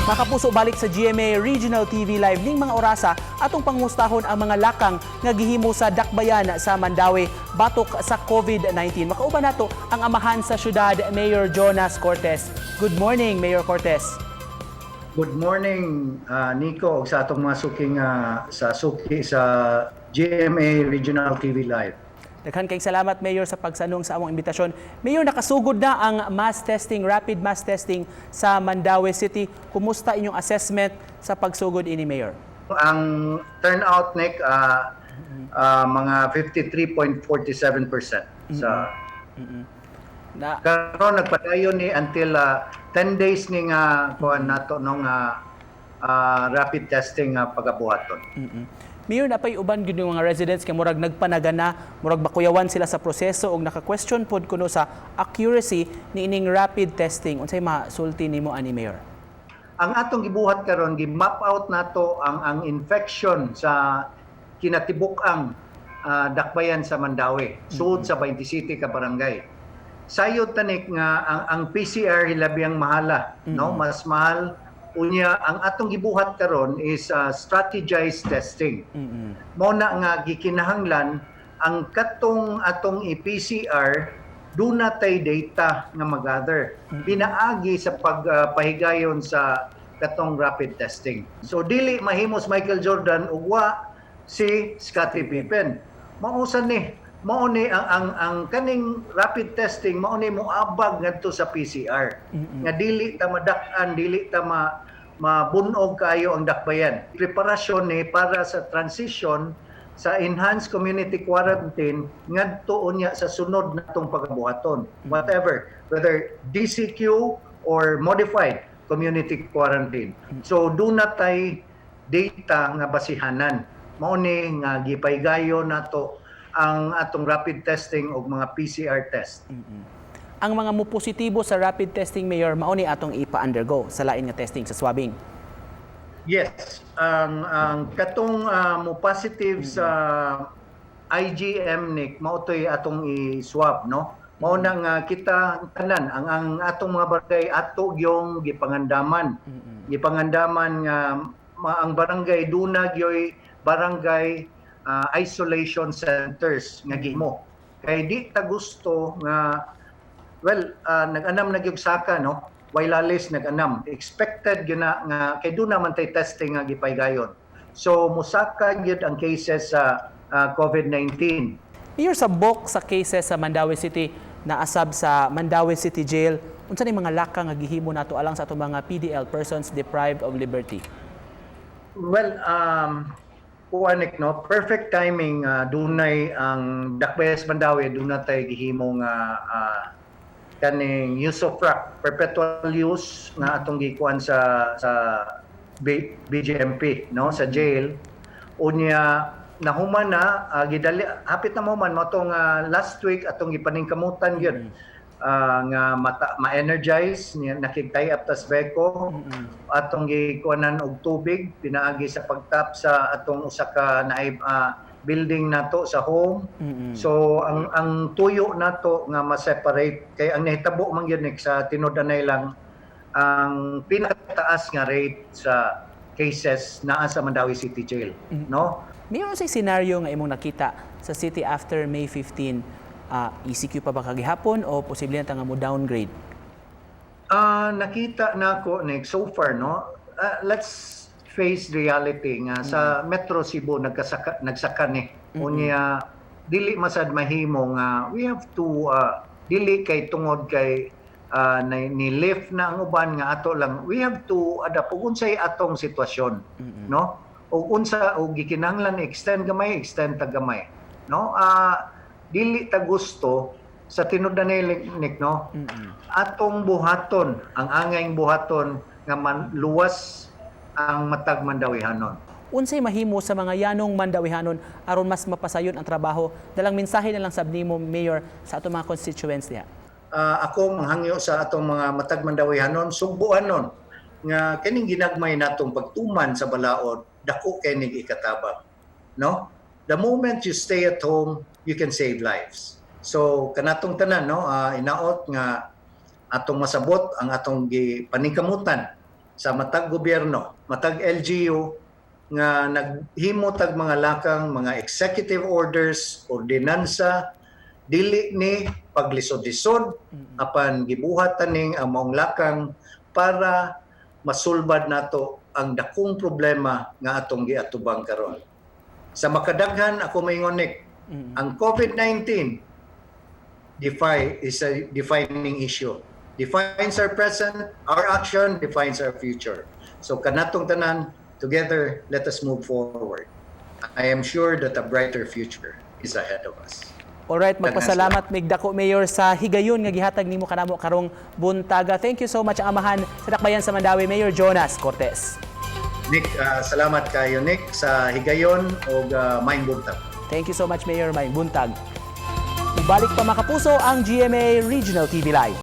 Mga kapuso, balik sa GMA Regional TV Live ning mga orasa, atong pangustahon ang mga lakang nga gihimo sa dakbayan sa Mandaue batok sa COVID-19. Makauban nato ang amahan sa syudad, Mayor Jonas Cortes. Good morning, Mayor Cortes. Good morning, Nico, ug sa atong mga suking sa suki sa GMA Regional TV Live. Daghan kayong salamat, Mayor, sa pagsanong sa among imbitasyon. Mayor, nakasugod na ang mass testing, rapid mass testing sa Mandaue City. Kumusta inyong assessment sa pagsugod ini, Mayor? Ang turnout, Nick, mga 53.47% sa Na karon nagpadayon ni until 10 days ni nga kuan nato nung rapid testing nga pagabuhaton. Mayor, napay uban gyud yung mga residents kay murag nagpanagana, murag bakuyawan sila sa proseso og naka-question pod kuno sa accuracy ni ining rapid testing. Unsay masulti nimo ani, Mayor? Ang atong gibuhat karon, gi-map out nato ang infection sa kinatibuk-ang dakbayan sa Mandaue, sud sa 20 city ka barangay. Sayod ta, Nick, nga ang PCR hilabi ang mahala, no? Mas mahal. Unya ang atong gibuhat karon is strategized testing. Mao na nga gikinahanglan ang katong atong i-PCR duna tay data nga magather pinaagi sa pagpahigayon sa katong rapid testing. So dili mahimos Michael Jordan ug wa si Scottie Pippen. Mao sa ni mao ni ang kaning rapid testing mao ni moabag ngadto sa PCR nga dili ta madak-an, dili ta mabunog kaayo ang dakbayan. Preparasyon ni para sa transition sa enhanced community quarantine ngadto unya sa sunod natong pagabuhaton. Whatever, whether DCQ or modified community quarantine. So duna tay data nga basihanan. Mao ni nga gipaygayon nato ang atong rapid testing og mga PCR test. Ang mga mopositibo sa rapid testing, Mayor, mao ni atong ipa-undergo sa lain nga testing sa swabbing? Yes, ang katong mo positive sa IgM, Nick, mao to'y atong i-swab, no? Mao na nga kita tanan ang atong mga barangay ato yung gipangandaman. Gipangandaman nga ang barangay duna gyoy barangay isolation centers nga gimo. Kay di ta gusto nga, well, nag-anam na gyud saka, no? Waylalis nag-anam. Expected gyud na nga kay duna man tay testing nga gipaygayon. So musaka gyud ang cases sa COVID-19. Mayor, sa bulk sa cases sa Mandaue City naasab sa Mandaue City Jail, unsa ni mga lakang nga gihimo nato alang sa atong mga PDL, persons deprived of liberty? Well, kuan, Nick, no, perfect timing, dunay ang Dakbayas Mandaue duna tay gihimo nga kaning usufruct, perpetual use nga atong gikuan sa BJMP, no, sa jail. Unya nahuman na, gidali hapit na mo man mo tong last week atong gipaningkamutan gyud nga mata, ma-energize niya, nakig-tie up tas VECO, atong gikuanan og tubig pinaagi sa pagtap sa atong usa ka naay building nato sa home. So ang tuyo nato nga ma-separate kay ang nahitabo man gyud, Nick, sa tinud-anay lang ang pinakataas nga rate sa cases naa sa Mandaue City Jail, no? Mayor, unsay scenario nga imong nakita sa city after May 15? ECQ pa ba kagihapon o posible na ta nga mo downgrade? Nakita nako, Nick, so far, no. Let's face reality nga sa Metro Cebu nagkasaka nagsaka ni. Unya dili masad mahimo nga we have to dili kay tungod kay ni lift na ang uban nga ato lang, we have to adapt ug unsay atong sitwasyon, no, ug unsa og gikinahanglan extend gamay, extend ta gamay, no? Dili ta gusto sa tinud na ni, Nick, no, atong buhaton ang angayng buhaton nga man, luwas ang matag Mandawihanon. Unsay mahimo sa mga yanong Mandawihanon aron mas mapasayon ang trabaho? Dalang mensahe na lang sab nimo, Mayor, sa atong mga constituents diha. Ako manghangyo sa atong mga matag Mandawihanon, sugboanon nga kining ginagmay natong pagtuman sa balaod dako kay nig ikatabang, no? The moment you stay at home, you can save lives. So kanatong tanan, no, inaot nga atong masabot ang atong gipaningkamutan. sa matag gobyerno, matag LGU nga naghimo tag mga lakang, mga executive orders, ordinansa, dili ni paglisod-lisod apan gibuhat taning ang maong lakang para masulbad nato ang dakong problema nga atong giatubang karon. Sa makadaghan ako maingon, Nick, ang COVID-19 defy is a defining issue. Defines our present, our action defines our future. So kanatong tanan, together, let us move forward. I am sure that a brighter future is ahead of us. Alright, magpasalamat mig dako, Mayor, sa higayon nga gihatag nimo kanamo karong buntaga. Thank you so much, ang amahan sa Dakbayan sa Mandaue, Mayor Jonas Cortez. Nick, salamat kayo, Nick, sa higayon og maayong buntag. Thank you so much, Mayor. Maayong buntag. Balik pa, mga kapuso, ang GMA Regional TV Live.